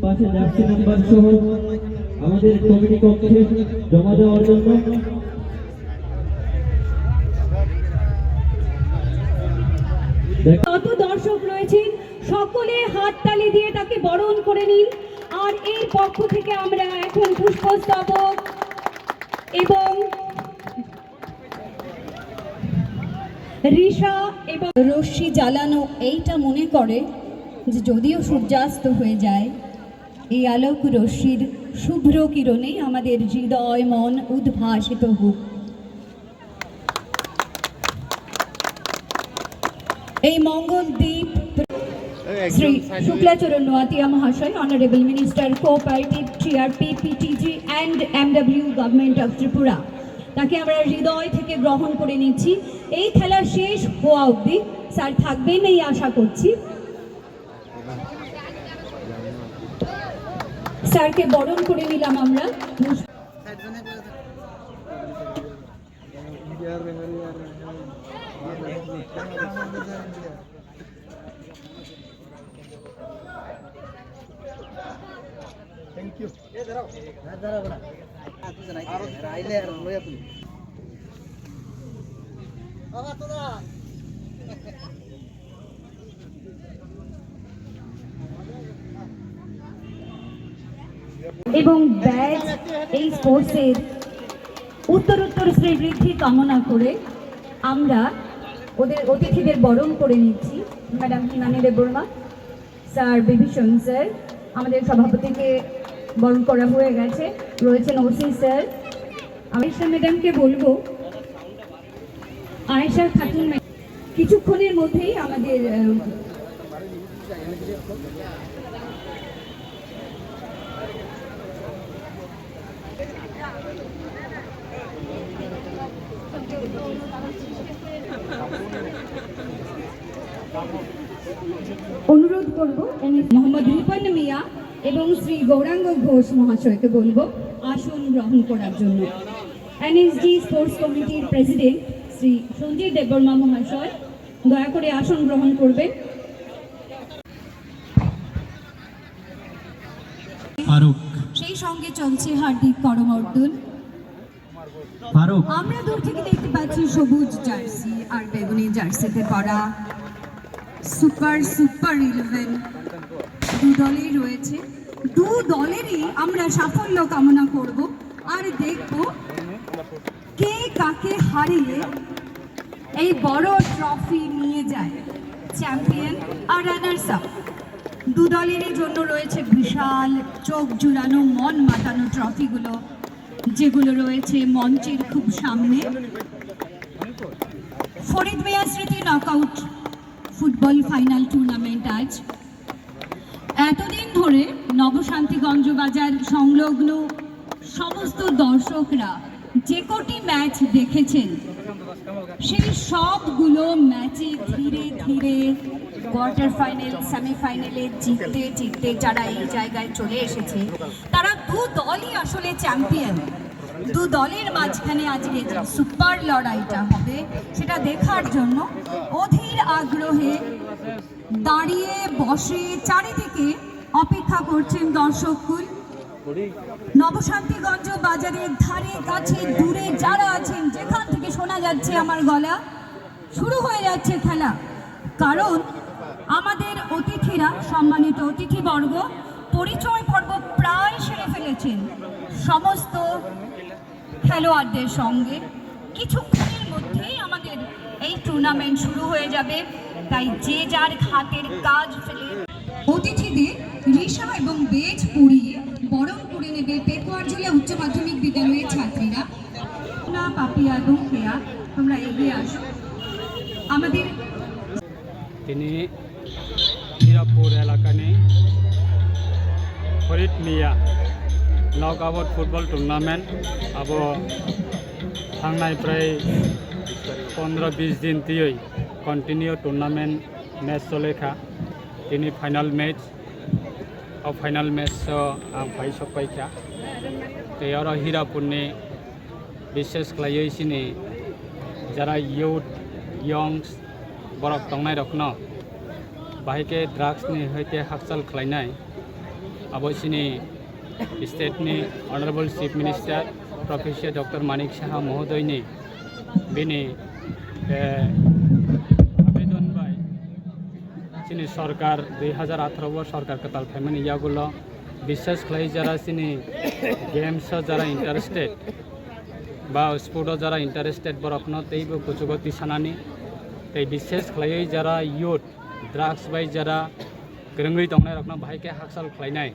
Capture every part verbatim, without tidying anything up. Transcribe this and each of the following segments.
পাশে jersey number সহ আমাদের কমিটি কক্ষে জমা দেওয়ার জন্য। যত দর্শক রয়েছেন, সকলে হাততালি দিয়ে তাকে বরণ করে নিন। আর এর পক্ষ থেকে আমরা এখন পুষ্পস্তবক এবং রিশা এবং রশ্মি জ্বালানো এইটা মনে করে যে যদিও সূর্যাস্ত হয়ে যায়, এই আলোক রশ্মির শুভ্র কিরণে আমাদের হৃদয় মন উদ্ভাসিত হোক। এই মঙ্গল দ্বীপ শ্রী শুক্লাচরণ নোয়াতিয়া মহাশয়, Honorable Minister Cooperative, T R P, P T G and M W, Government of Tripura, তাকে আমরা হৃদয় থেকে গ্রহণ করে নিচ্ছি। এই খেলা শেষ হওয়া অবধি স্যার থাকবেন এই আশা করছি। স্যারকে বরণ করে নিলাম আমরা। Thank you. এবং ব্যাচ এই স্পোর্টসের উত্তরোত্তর শ্রীবৃদ্ধি কামনা করে আমরা ওদের অতিথিদের বরণ করে নিচ্ছি। ম্যাডাম হিমানি দেববর্মা, স্যার বিভীষণ স্যার, আমাদের সভাপতিকে বরণ করা হয়ে গেছে, রয়েছেন ওসি স্যার। আমি স্যার ম্যাডামকে বলবো, আয়েশা খাতুন ম্যা-, কিছুক্ষণের মধ্যেই আমাদের, আহ, অনুরোধ করব এনএস মোহাম্মদ রিপন মিয়া এবং শ্রী গৌরাঙ্গ ঘোষ মহাশয়কে বলবো আসন গ্রহণ করার জন্য। এনএসজি স্পোর্টস কমিটির প্রেসিডেন্ট শ্রী সঞ্জিত দেববর্মা মহাশয় দয়া করে আসন গ্রহণ করবেন। ফারুক। সেই সঙ্গে চলছে হার্দিক করমর্দন। ফারুক। আমরা দূর থেকে দেখতে পাচ্ছি সবুজ জার্সি আর বেগুনি জার্সিতে পরা সুপার সুপার ইলেভেন দু দলেই রয়েছে। দু দলেরই আমরা সাফল্য কামনা করব আর দেখব কে কাকে হারিয়ে এই বড় ট্রফি নিয়ে যায় চ্যাম্পিয়ন আর রানার্স আপ। দু দলেরই জন্য রয়েছে বিশাল চোখ জুড়ানো, মন মাতানো ট্রফিগুলো, যেগুলো রয়েছে মঞ্চের খুব সামনে। ফরিদ মিয়া স্মৃতি নকআউট ফুটবল ফাইনাল টুর্নামেন্ট আজ। এতদিন ধরে নবশান্তিগঞ্জ বাজার সংলগ্ন সমস্ত দর্শকরা যে কটি ম্যাচ দেখেছেন, সেই সবগুলো ম্যাচে ধীরে ধীরে কোয়ার্টার ফাইনাল, সেমিফাইনালে জিততে জিততে যারা এই জায়গায় চলে এসেছে, তারা দু দলই আসলে চ্যাম্পিয়ন। দু দলের মাঝখানে আজকে যে সুপার লড়াইটা হবে, সেটা দেখার জন্য অধীর আগ্রহে দাঁড়িয়ে বসে চারিদিকে অপেক্ষা করছেন দর্শককুল। নবশান্তিগঞ্জ বাজারের ধারে কাছে দূরে যারা আছেন, যেখান থেকে শোনা যাচ্ছে আমার গলা, শুরু হয়ে যাচ্ছে খেলা। কারণ আমাদের অতিথিরা, সম্মানিত অতিথিবর্গ, পরিচয় পর্ব প্রায় সেরে ফেলেছেন। সমস্ত খেলোয়াড়দের সঙ্গে। কিছুক্ষণের মধ্যেই আমাদের এই টুর্নামেন্ট শুরু হয়ে যাবে, তাই যে যার হাতের কাজ ফেলে অতিথিদের রিশা এবং বেজ পরিয়ে বরণ করে নেবে পেকুয়ারঝোলা উচ্চ মাধ্যমিক বিদ্যালয়ের ছাত্রীরা। না, পাপিয়া এবং কেয়া, তোমরা এগিয়ে আসো। আমাদের তিনি হিরাপুর এলাকানি Farid Mia knockout football tournament abo thangnai prai pondro bis din tiyoi continue tournament match chole kha. Tini final match, o final match o ang phai sok pai kha. Tei oro Hirapurni bishes khlaiwi chini jara youth, youngs borok tongnairokno bahai khe drugs ni hai khe hakchal khlainai, Abo chini state ni Honorable Chief Minister Professor Doctor Manik Saha mohodoini bini, eh, abedon bai chini sorkar dui hazar atharo o sorkar kwtal phaimani yagulo bishes khlai jara chini games o jara interested ba sport o jara interested borokno teibo kuchugo tisanani tei bishes khlaiwi jara youth drugs bai jara kwrwngwi tongnairokno bahai khe hakchal khlainai,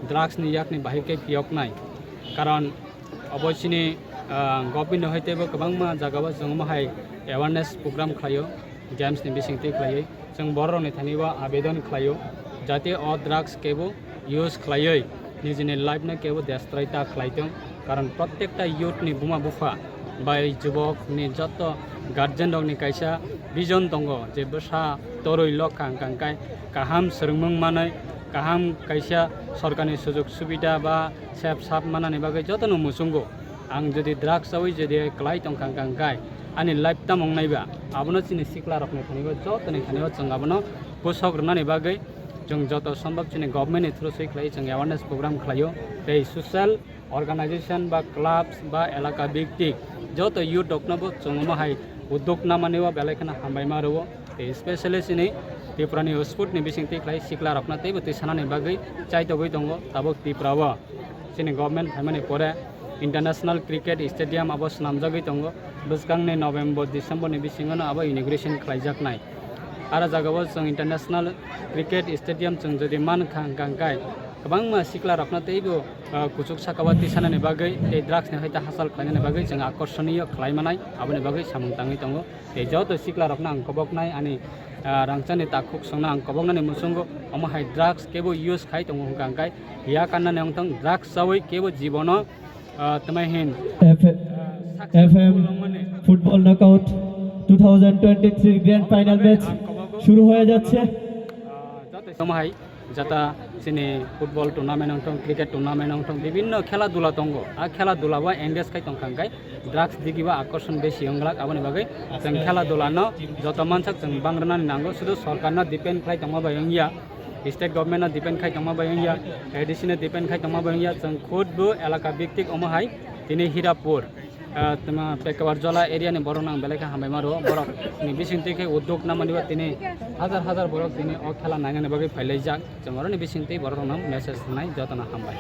drugs ni yakni bahai khe phiyoknai. Karon obo chini, ah, government no hai teibo kwbangma jagao chwng omo hai awareness program khlaio, games ni bisingtwi khlaiwi. Chwng bororokni thani o abedon khlaio, jate o drugs kebo use khlaiwi nijini life no kebo destroy ta khlai tong. Karon prottekta youth ni buma bupha bai jubok ni joto guardian rok ni kaisa vision tongo je bwsa torwi lok kha hwnkha hwnkhe kaham swrwngmung manwi, kaham kaisa sorkar ni sujog subida ba sep sap manani bagwi jotono muchungo. Ang jodi drugs chawi jodi kwlai tongkha hwnkha hwnkhe ani life tamo wngnai ba, abono chini sikla rokni thani o jotoni thani o chwng abono bwsok rwnani bagwi chwng joto sombok chini government ni through swi khlai chwng awareness program khlaio tei social organization ba clubs ba elaka biktik joto youth rokno bo chwng omo hai uddog namani o belai kheno hambai ma rwo. Tei specially chini Tripura ni sport ni bisingtwi khlai sikla rokno teibo twi sanani bagwi chaitogwi tongo tabuk Tripura o. Chini government phaimani pore international cricket stadium abo swnamjagwi tongo. Bwskangni November, December ni bisingo no abo inauguration khlaijaknai. Aro jagao chwng international cricket stadium chwng jodi mankha hwnkha hwnkhe kwbangma sikla rokno teibo, ah, kuchuk sakao tisanani bagwi tei drugs ni hai ta hachal khlainani bagwi chwng akorsoniyo khlai manai, aboni bagwi samung tangwi tongo. Tei joto sikla rokno ang koboknai ani, ah, rangchakni takhuk songno ang koboknani muchungo omo hai drugs kebo use khai tongo hwnkha hwnkhe ya kannani wngthong drugs chawi kebo jibono, ah, tamo hin, F- ah, successful F M wngmani Football Knockout two thousand twenty-three Grand Final match শুরু হয়ে যাচ্ছে। Ah, joto omo hai jata chini football tournament wngthong, cricket tournament wngthong, bibinno khela dula tongo. A khela dula o engage khai tongkha hwnkhe drugs digi o akorson besi wnglak, aboni bagwi chwng khela dula no joto mansak chwng bang rwnani nango, sudu sorkar no depend khlai tongma bai wngya, state government no depend khai tongma bai wngya, A D C no depend khai tongma bai wngya, chwng khud bo elaka biktik omo hai tini Hirapur, ah, tma Pekawar Jola area ni borok nang belai khe hambai ma rwo, borok ni bising twi khe uddog namani o tini hajar hajar borok tini o khela nainani bagwi phailaijak, chwng oroni bising twi borok rok no message rwnai joto no hambai.